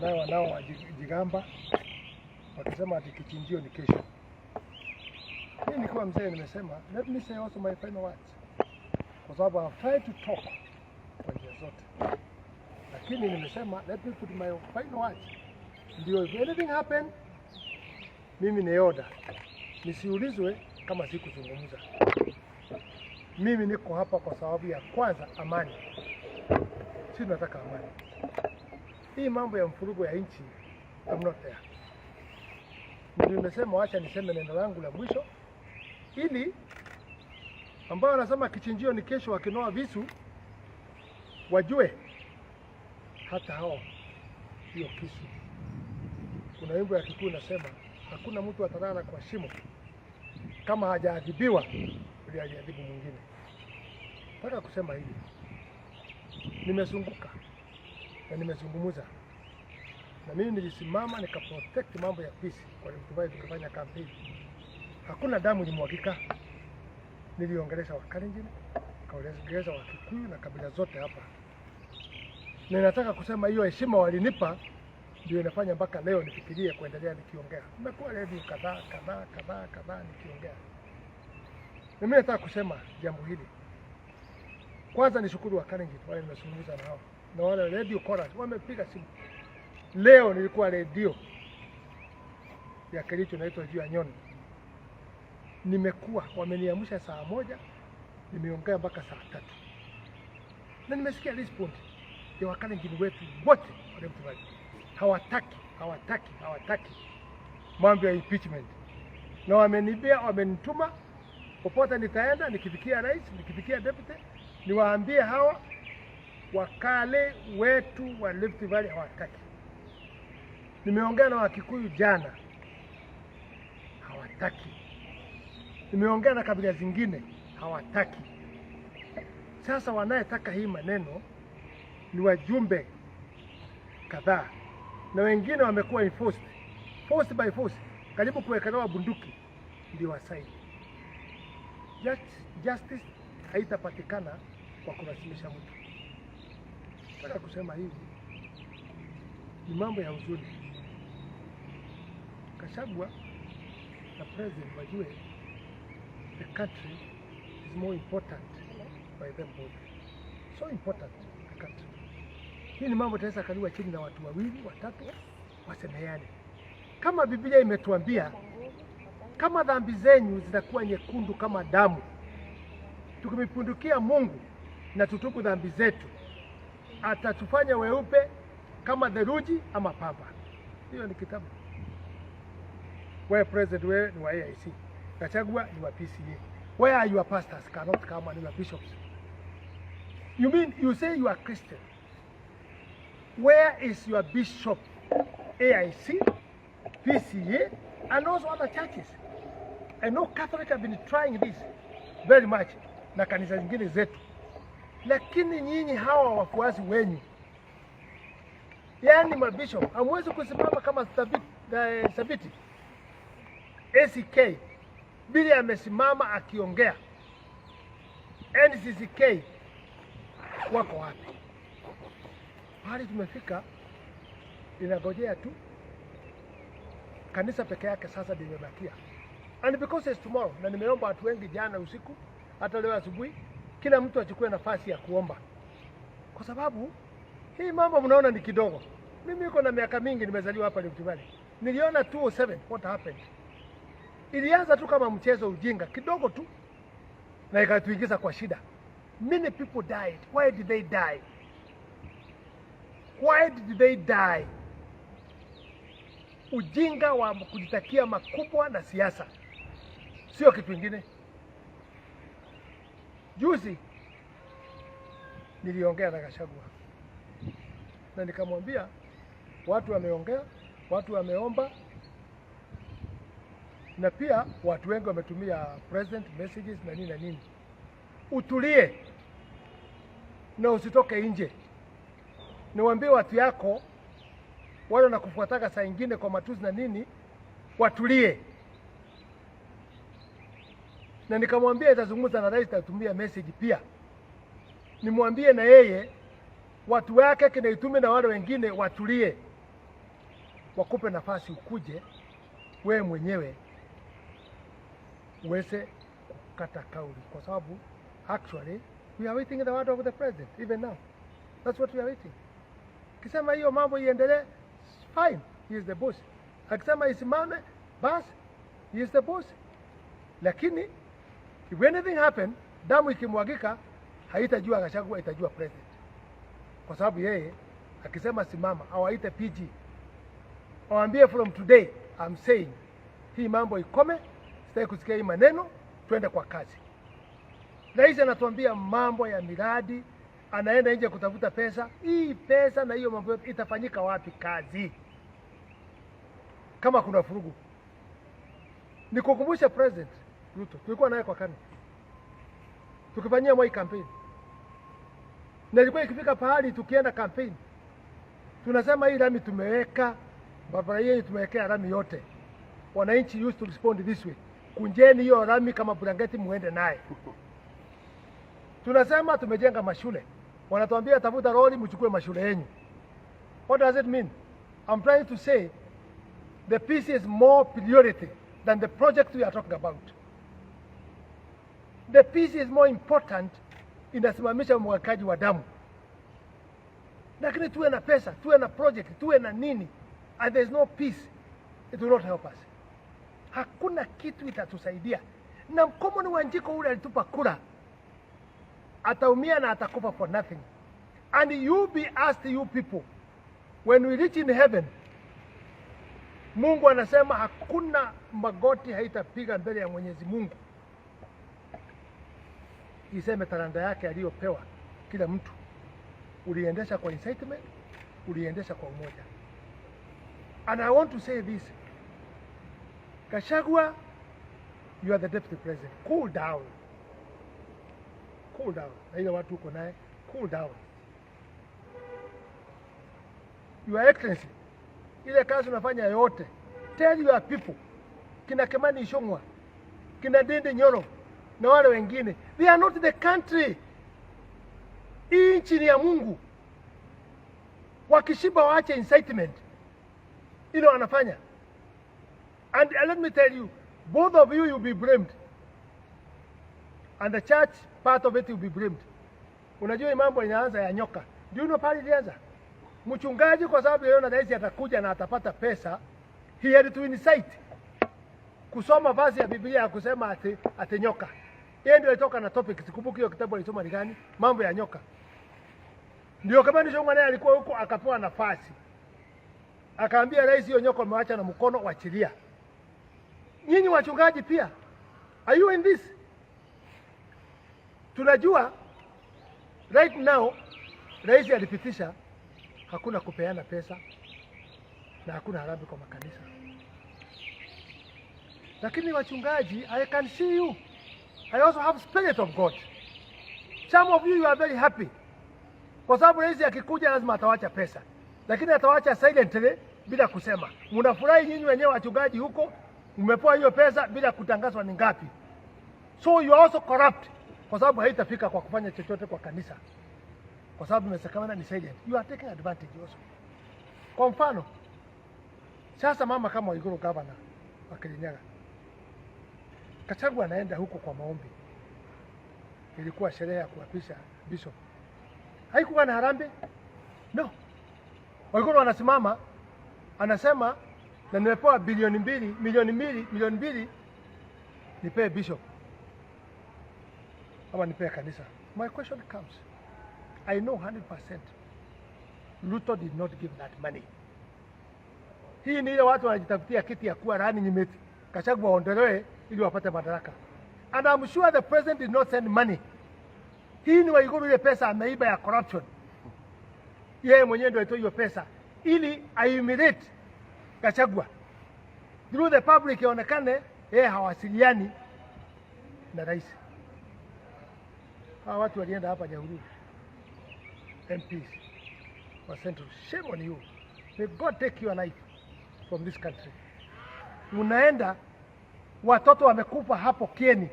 Nayo wanao wajigamba wakisema ati kichinjio ni kesho. Mimi nikiwa mzee nimesema, let me say also my final words, kwa sababu I've tried to talk kwa njia zote, lakini nimesema let me put my final words, ndio if anything happen, mimi ni elder, nisiulizwe kama sikuzungumza. Mimi niko hapa kwa sababu ya kwanza amani. Sisi tunataka amani. Hii mambo ya mfurugo ya nchi, I'm not there. Ndio nimesema wacha niseme neno langu la mwisho, ili ambao wanasema kichinjio ni kesho, wakinoa visu wajue hata hao hiyo kisu. Kuna wimbo ya Kikuyu nasema hakuna mtu atalala kwa shimo kama hajaadhibiwa ili aliadhibu mwingine. Nataka kusema hivi, nimezunguka na nimezungumza, na mimi nilisimama nikaprotect mambo ya peace kwa Rift Valley, tukifanya campaign. Hakuna damu ilimwagika. Niliongelesha Wakalenjin, nikaongelesha Wakikuyu na kabila zote hapa, na nataka kusema hiyo heshima walinipa ndio inafanya mpaka leo nifikirie kuendelea nikiongea. Nimekuwa redio kadhaa kadhaa kadhaa kadhaa nikiongea. Na mimi nataka kusema jambo hili. Kwanza nishukuru Wakalenjin wale nimezungumza na hao na wale radio chorus wamepiga simu. Leo nilikuwa redio ya Kericho inaitwa juu ya Nyoni. Nimekuwa wameniamsha saa 1, nimeongea mpaka saa 3. Na nimesikia response ya Wakalenjin wetu wote wa Rift Valley. Hawataki, hawataki, hawataki mambo ya impeachment. Na wamenibia, wamenituma popote nitaenda, nikifikia rais, nikifikia deputy, niwaambie hawa Wakale wetu wa Rift Valley hawataki. Nimeongea na Wakikuyu jana, hawataki. Nimeongea na kabila zingine, hawataki. Sasa wanayetaka hii maneno ni wajumbe kadhaa, na wengine wamekuwa enforced, forced by force, karibu kuwekelewa bunduki ndio wasaini. Justice haitapatikana kwa kulazimisha mtu. Nataka kusema hivi, ni mambo ya huzuni. Gachagua na president wajue the country is more important by them both. So important the country. Hii ni mambo itaweza kaliwa chini na watu wawili watatu wasemeane. Kama Biblia imetuambia kama dhambi zenyu zitakuwa nyekundu kama damu, tukimpundukia Mungu na tutubu dhambi zetu, atatufanya weupe kama theluji ama pamba. Hiyo ni kitabu. Wewe president, wewe ni wa AIC, Gachagua ni wa PCEA. Where are your pastors cannot come and your bishops? You mean you say you are Christian? Where is your bishop? AIC, PCEA, and also other churches. I know Catholic have been trying this very much na kanisa zingine zetu, lakini nyinyi hawa wafuasi wenyu, yaani mabishop, hamwezi kusimama kama thabiti. ACK Bili amesimama akiongea, NCCK wako wapi? Pahali tumefika, inagojea tu kanisa peke yake sasa ndio imebakia. And because it's tomorrow, na nimeomba watu wengi jana usiku, hata leo asubuhi, kila mtu achukue nafasi ya kuomba, kwa sababu hii mambo mnaona ni kidogo. Mimi niko na miaka mingi, nimezaliwa hapa Rift Valley. Niliona 2007 what happened. Ilianza tu kama mchezo, ujinga kidogo tu, na ikatuingiza kwa shida. Many people died. Why did they die? Why did they die? Ujinga wa kujitakia makubwa na siasa, sio kitu kingine. Juzi niliongea na Gachagua na nikamwambia watu wameongea, watu wameomba, na pia watu wengi wametumia president messages na nini na nini. Utulie na usitoke nje, niwaambie watu yako wale wanakufuataka saa ingine kwa matusi na nini, watulie. Na nikamwambia itazungumza na rais, tatumia message pia, nimwambie na yeye watu wake kina Itume na wale wengine watulie. Wakupe nafasi ukuje wewe mwenyewe uweze kukata kauli, kwa sababu actually we are waiting the word of the president even now. That's what we are waiting. Akisema hiyo mambo iendelee, fine, he is the boss. Akisema isimame, bas, he is the boss. Lakini if anything happen, damu ikimwagika, haitajua Gachagua, itajua president, kwa sababu yeye akisema simama, au aite PG, awaambie from today I'm saying hii mambo ikome, sitaki kusikia hii maneno, twende kwa kazi. Rais anatuambia mambo ya miradi, anaenda nje kutafuta pesa. Hii pesa na hiyo mambo yote itafanyika wapi kazi kama kuna vurugu? Nikukumbusha President Ruto, tulikuwa naye kwa KANU tukifanyia Moi campaign, na ilikuwa ikifika pahali tukienda campaign tunasema hii lami tumeweka barabara hii tumewekea lami yote. Wananchi used to respond this way, kunjeni hiyo lami kama blanketi muende naye. Tunasema tumejenga mashule, wanatuambia tafuta lori mchukue mashule yenu. What does it mean? I'm trying to say the peace is more priority than the project we are talking about. The peace is more important, inasimamisha umwagikaji wa damu. Lakini tuwe na pesa, tuwe na project, tuwe na nini, and there is no peace, it will not help us. Hakuna kitu itatusaidia. Na mkomo Wanjiku ule alitupa kura, ataumia na atakufa for nothing. And you be asked, you people, when we reach in heaven, Mungu anasema hakuna magoti haitapiga mbele ya Mwenyezi Mungu iseme talanta yake aliyopewa kila mtu uliendesha kwa incitement, uliendesha kwa umoja. And I want to say this, Gachagua, you are the deputy president. Cool down, cool down. Na ile watu uko naye, cool down. Your Excellency, ile kazi unafanya yote, tell your people, kina Kimani Ichung'wah, kina Ndindi Nyoro na wale wengine, they are not the country. Hii nchi ni ya Mungu. Wakishiba waache incitement ile wanafanya. And let me tell you, both of you will be blamed. And the church part of it will be blamed. Unajua hii mambo inaanza ya nyoka. Do you know pale ilianza? Mchungaji kwa sababu yeye rais atakuja na atapata pesa, he had to incite kusoma verse ya Biblia ya kusema ati nyoka. Yeye ndio alitoka na topic, sikumbuki hiyo kitabu alisoma ni gani, mambo ya nyoka. Ndio kama ni naye alikuwa huko akapewa nafasi. Akaambia rais, hiyo nyoka umewacha na mkono, wachilia. Nyinyi wachungaji pia, are you in this? Tunajua right now rais alipitisha hakuna kupeana pesa na hakuna harambee kwa makanisa, lakini wachungaji, I can see you, I also have spirit of God. Some of you, you are very happy kwa sababu rais akikuja lazima atawacha pesa, lakini atawacha silently bila kusema. Mnafurahi nyinyi wenyewe wachungaji huko, mmepewa hiyo pesa bila kutangazwa ni ngapi. So you are also corrupt kwa sababu haitafika kwa kufanya chochote kwa kanisa, kwa sababu imesemekana ni silent. You are taking advantage also. Kwa mfano sasa, mama kama Waiguru governor wa Kirinyaga, Gachagua anaenda huko kwa maombi, ilikuwa sherehe ya kuapisha bishop, haikuwa na harambee no. Waiguru wanasimama, anasema na nimepewa bilioni 2, milioni 2, milioni 2 nipee bishop ama nipee kanisa. My question comes, I know 100% Ruto did not give that money. Hii ni ile watu wanajitafutia kiti ya kuwa running mate, Gachagua waondolewe ili wapate madaraka. And I'm sure the president did not send money. Hii ni Waiguru ile pesa ameiba ya corruption. Yeye mwenyewe ndio alitoa hiyo pesa ili ahumiliate Gachagua through the public, ionekane yeye hawasiliani na rais. Hawa watu walienda hapa Nyahururu, MPs wa Central, shame on you. May God take your life from this country. Unaenda watoto wamekufa hapo Kieni,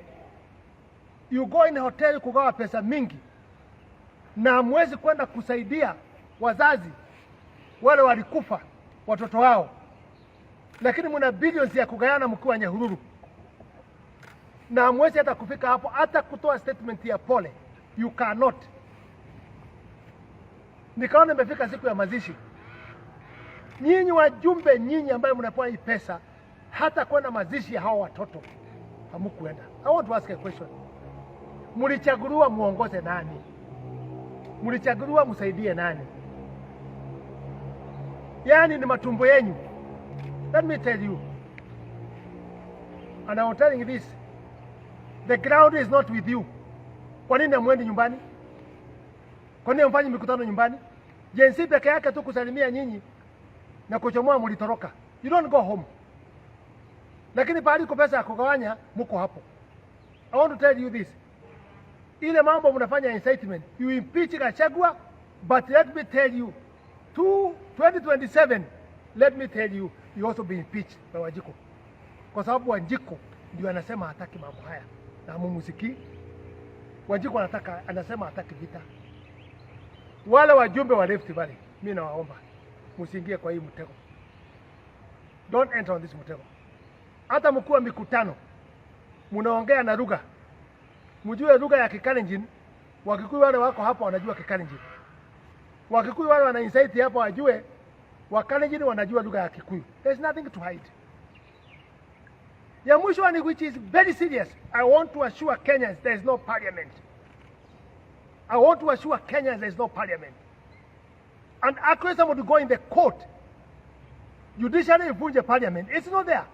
you go in hotel kugawa pesa mingi, na hamwezi kwenda kusaidia wazazi wale walikufa watoto wao. Lakini mna billions ya kugayana mkiwa Nyahururu, na hamwezi hata kufika hapo, hata kutoa statement ya pole, you cannot. Nikaona imefika siku ya mazishi. Nyinyi wajumbe, nyinyi ambayo mnapewa hii pesa, hata kwenda mazishi ya hao watoto hamukuenda. I want to ask a question. Mlichaguliwa muongoze nani? Mlichaguliwa msaidie nani? Yaani ni matumbo yenyu. Let me tell you, and I'm telling you this, the ground is not with you. Kwa nini hamwendi nyumbani? Kwa nini hamfanyi mikutano nyumbani? Gen Z peke yake tu kusalimia nyinyi na kuchomoa, mlitoroka. You don't go home. Lakini pahali iko pesa ya kugawanya, mko hapo. I want to tell you this. Ile mambo mnafanya incitement, you impeach Gachagua, but let me tell you, 2027, let me tell you, you also be impeached by Wanjiku. Kwa sababu Wanjiku ndio anasema hataki mambo haya na mumusikii. Wanjiku anataka, anasema hataki vita. Wale wajumbe wa Rift Valley, mimi nawaomba msiingie kwa hii mtego. Don't enter on this mtego. Hata mkiwa mikutano mnaongea na lugha, mjue lugha ya Kikalenjin. Wakikuyu wale wako hapa wanajua Kikalenjin, Wakikuyu wale wana insight hapo wajue Wakalenjin wanajua lugha ya Kikuyu. There's nothing to hide. Ya mwisho ni which is very serious. I want to assure Kenyans there is no parliament. I want to assure Kenyans there is no parliament. And actually somebody to go in the court, judiciary ivunje parliament. It's not there.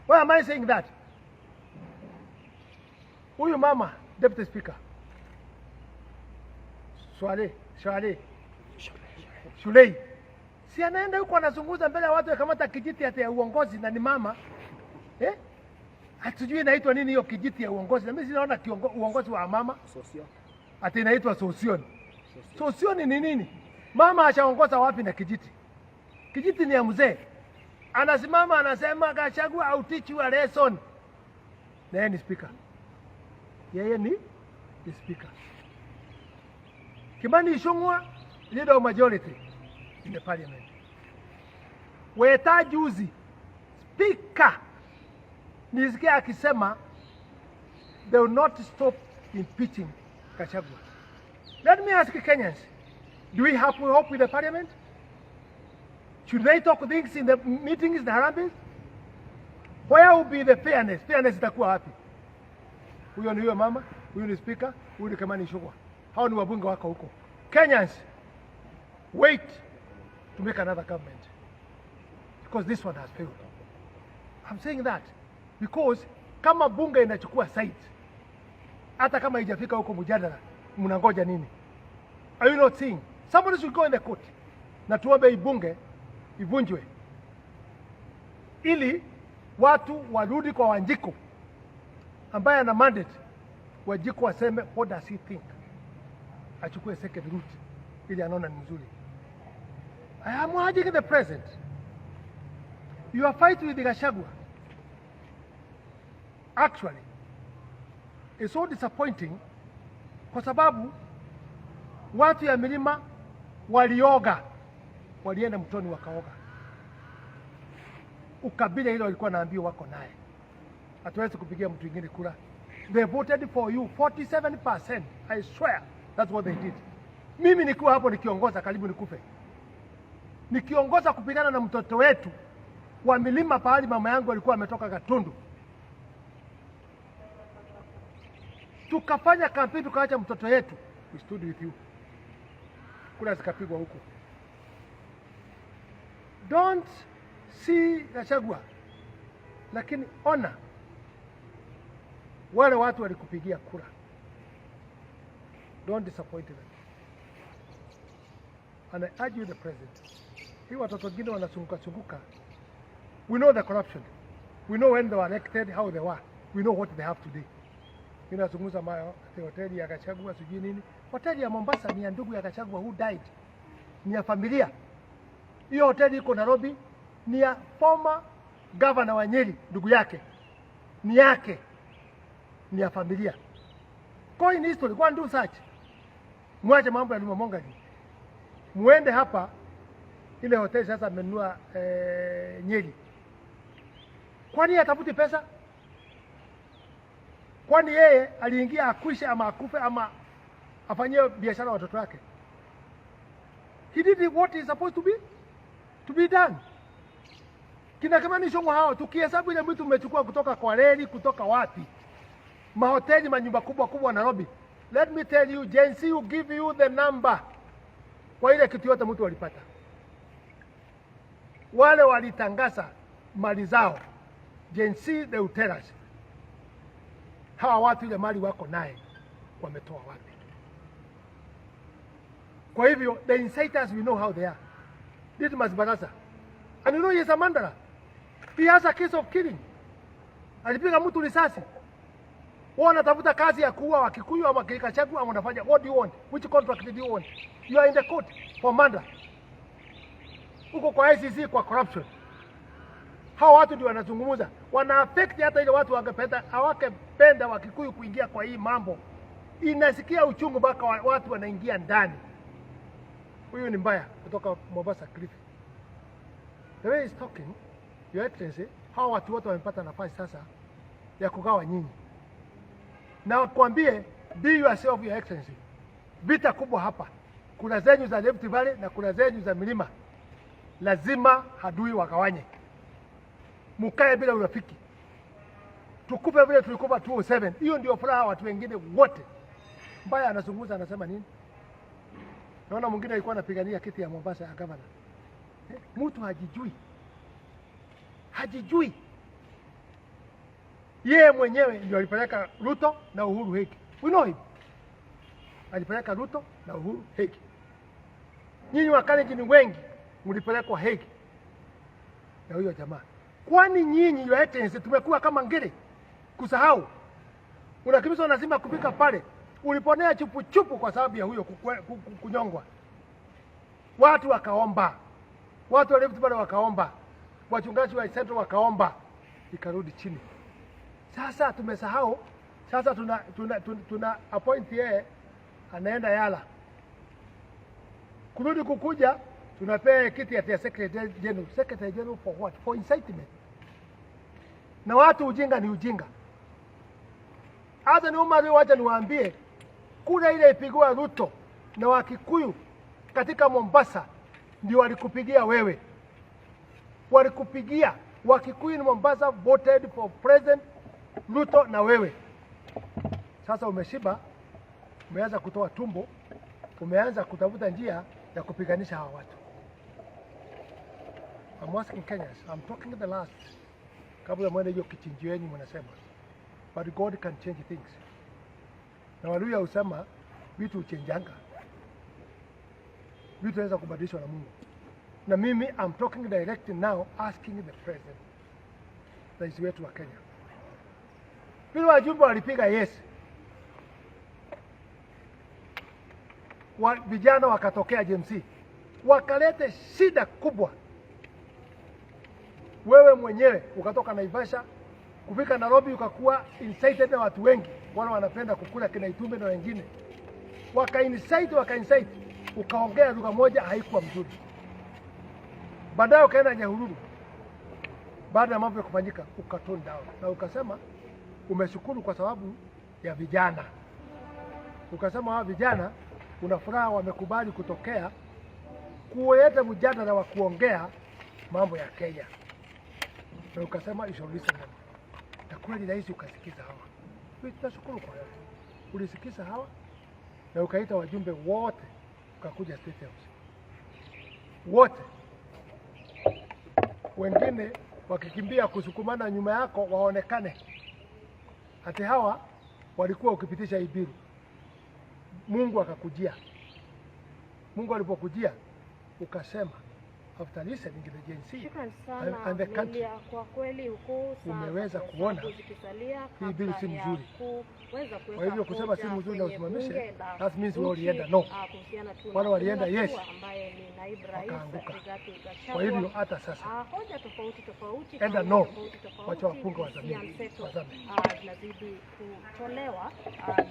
Why am I saying that? Huyu mama Deputy Speaker Swale, Swale, Shollei, si anaenda huko anazungumza mbele ya watu akamata kijiti ati ya uongozi na ni mama, eh? Hatujui inaitwa nini hiyo kijiti ya uongozi, na mimi sinaona uongozi wa mama ati inaitwa sosioni. Sosioni ni nini? Mama ashaongoza wapi na kijiti? Kijiti ni ya mzee. Anasimama anasema, "Gachagua, I'll teach you a lesson." Na yeye ni speaker. Yeye ni speaker. Kimani Ichung'wah, leader of majority in the parliament. Weta juzi speaker nisikia akisema they will not stop impeaching Gachagua. Let me ask Kenyans, do we have hope with the parliament? Should they talk things in the meetings, the harambees? Where will be the fairness? Fairness itakuwa wapi? Huyo ni huyo mama, huyu ni speaker, huyu ni Kimani Ichung'wah. Hao ni wabunge wako huko. Kenyans, wait to make another government because this one has failed. I'm saying that because kama bunge inachukua side, hata kama haijafika huko mjadala, mnangoja nini? Are you not seeing? Somebody should go in the court na tuombe hii bunge ivunjwe ili watu warudi kwa Wanjiku ambaye ana mandate. Wanjiku aseme what does he think, achukue second route ili anaona ni mzuri. I am urging the president, your fight with Gachagua actually is so disappointing kwa sababu watu ya milima walioga, walienda mtoni wakaoga. Ukabila hilo walikuwa naambiwa wako naye, hatuwezi kupigia mtu mwingine kura. They voted for you 47%. I swear that's what they did. Mimi nikiwa hapo nikiongoza, karibu nikufe, nikiongoza kupigana na mtoto wetu wa milima pahali mama yangu alikuwa ametoka Gatundu. Tukafanya kampeni, tukaacha mtoto yetu. We stood with you. Kura zikapigwa huko. Don't see Gachagua, lakini ona wale watu walikupigia kura. Don't disappoint them. And I urge you the president. Hii watoto wengine wanazunguka zunguka. We know the corruption. We know when they were elected, how they were. We know what they have today. Ninazungumza mayo hoteli ya Gachagua sijui nini. Hoteli ya Mombasa ni ya ndugu ya Gachagua who died. Ni ya familia. Hiyo hoteli iko Nairobi ni ya former governor wa Nyeri, ndugu yake. Ni yake. Ni ya familia. Go in history, go and do search. Mwache mambo ya Lumamonga. Muende hapa ile hoteli sasa amenunua Nyeri. Kwani atafuti pesa? Kwani yeye aliingia akwishe ama akufe ama afanyie biashara watoto wake? He did what is supposed to be done. Kina Kimani Ichung'wah hao tukihesabu ile mtu mmechukua kutoka kwa reli, kutoka wapi, mahoteli, manyumba kubwa kubwa Nairobi. Let me tell you, Gen Z will give you the number kwa ile kitu yote mtu walipata. Wale walitangaza mali zao, Gen Z, they will tell us. Hawa watu ile mali wako naye wametoa wapi? Kwa hivyo the inciters, we know how they are. Didmus Barasa. And you know he is a murderer. He has a case of killing. Alipiga mtu risasi. Wao wanatafuta kazi ya kuua Wakikuyu ama Gachagua ama wanafanya, what do you want? Which contract do you want? You are in the court for murder. Uko kwa ICC kwa corruption. Hawa watu ndio wanazungumza, wana affect hata ile watu wangependa hawakependa Wakikuyu kuingia kwa hii mambo. Inasikia uchungu mpaka watu wanaingia ndani. Huyu ni mbaya kutoka Mombasa, Kilifi. The way he's talking, Your Excellency, hawa watu wote wamepata nafasi sasa ya kugawa nyinyi. Na kwambie, be yourself, Your Excellency. Vita kubwa hapa, kura zenyu za Rift Valley na kura zenyu za milima, lazima adui wagawanye, mukae bila urafiki, tukufe vile tulikufa 2007. Hiyo ndio furaha watu wengine wote. Mbaya anazungumza, anasema nini? Naona mwingine alikuwa anapigania kiti ya Mombasa ya gavana. Mtu hajijui, hajijui yeye mwenyewe ndio alipeleka Ruto na Uhuru Hague. We know him. Alipeleka Ruto na Uhuru Hague. Nyinyi Wakalenjin ni wengi mlipelekwa Hague na huyo jamaa. Kwani nyinyi, Your Excellency, tumekuwa kama ngiri kusahau. Unakimbizwa lazima kufika pale. Uliponea chupu chupu kwa sababu ya huyo kunyongwa. Watu wakaomba, watu wa Rift Valley wakaomba, wachungaji wa Central wakaomba, ikarudi chini. Sasa tumesahau. Sasa tuna appoint yeye anaenda Yala, kurudi kukuja tunapea kiti ya secretary general. Secretary general for what? For incitement. Na watu ujinga ni ujinga. Hata ni Umar, wacha niwaambie, kura ile ipigwa Ruto na Wakikuyu katika Mombasa ndio walikupigia wewe, walikupigia. Wakikuyu in Mombasa voted for President Ruto na wewe. Sasa umeshiba, umeanza kutoa tumbo, umeanza kutafuta njia ya kupiganisha hawa watu. I'm asking Kenyans, I'm talking the last, kabla mwende hiyo kichinjio yenu mnasema, but God can change things. Na Waluhya husema vitu huchenjanga, vitu vinaweza kubadilishwa na Mungu. Na mimi I'm talking direct now, asking the president, rais wetu wa Kenya. Vile wajumbe walipiga yes, vijana wakatokea Gen Z wakalete shida kubwa. Wewe mwenyewe ukatoka Naivasha kufika Nairobi ukakuwa incited na watu wengi wale wanapenda kukula kina Itumbe na wengine waka incite waka incite, ukaongea lugha moja haikuwa mzuri. Baadaye ukaenda Nyahururu, baada ya mambo ya kufanyika uka tone down na ukasema umeshukuru kwa sababu ya vijana. Ukasema hawa vijana una furaha wamekubali kutokea kuleta mjadala wa kuongea mambo ya Kenya, na ukasema you shall listen them. Na kweli rais ukasikiza hawa. Mimi tunashukuru kwa yote. Ulisikiza hawa na ukaita wajumbe wote ukakuja State House wote, wengine wakikimbia kusukumana nyuma yako waonekane ati hawa walikuwa ukipitisha hii bill. Mungu akakujia. Mungu alipokujia ukasema after listening to the Gen Z Shukran sana and the country, Lilia, kwa kweli huku saa umeweza za kuona hesabu zikisalia hii bill kabla si ya mzuri. kuweza kuweka Kwa hivyo kusema si hoja mzuri na kwenye usimamishe, bunge la that means wao nchi, walienda no. Kuhusiana tu na Wale walienda kupiga yes, kura ambaye ni naibu rais wakaanguka. Rigathi Gachagua. Kwa hivyo hata sasa Hoja tofauti tofauti, enda kauli no, tofauti tofauti, wacha wapunga hisia wazame, mseto wazame. Zinazidi kutolewa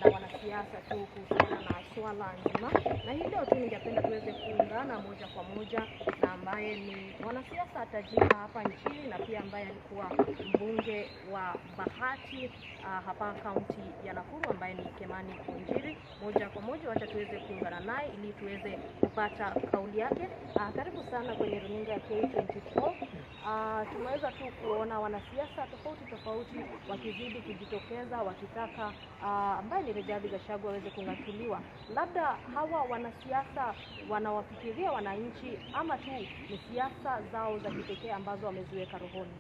na wanasiasa tu kuhusiana na swala nzima, na hii leo tu ningependa tuweze kuungana moja kwa moja na ambaye ambaye ni mwanasiasa tajika hapa nchini na pia ambaye alikuwa mbunge wa Bahati hapa kaunti ya Nakuru, ambaye ni Kimani Ngunjiri. Moja kwa moja, wacha tuweze kuungana naye ili tuweze kupata kauli yake. Karibu sana kwenye runinga ya K24. Tumeweza tu kuona wanasiasa tofauti tofauti wakizidi kujitokeza wakitaka ambaye ni Rigathi Gachagua aweze kung'atuliwa. Labda hawa wanasiasa wanawafikiria wananchi ama tu ni siasa zao za kipekee ambazo wameziweka rohoni?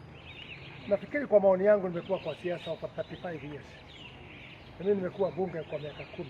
Nafikiri kwa maoni yangu, nimekuwa kwa siasa for 35 years. Na mimi nimekuwa bunge kwa miaka 10.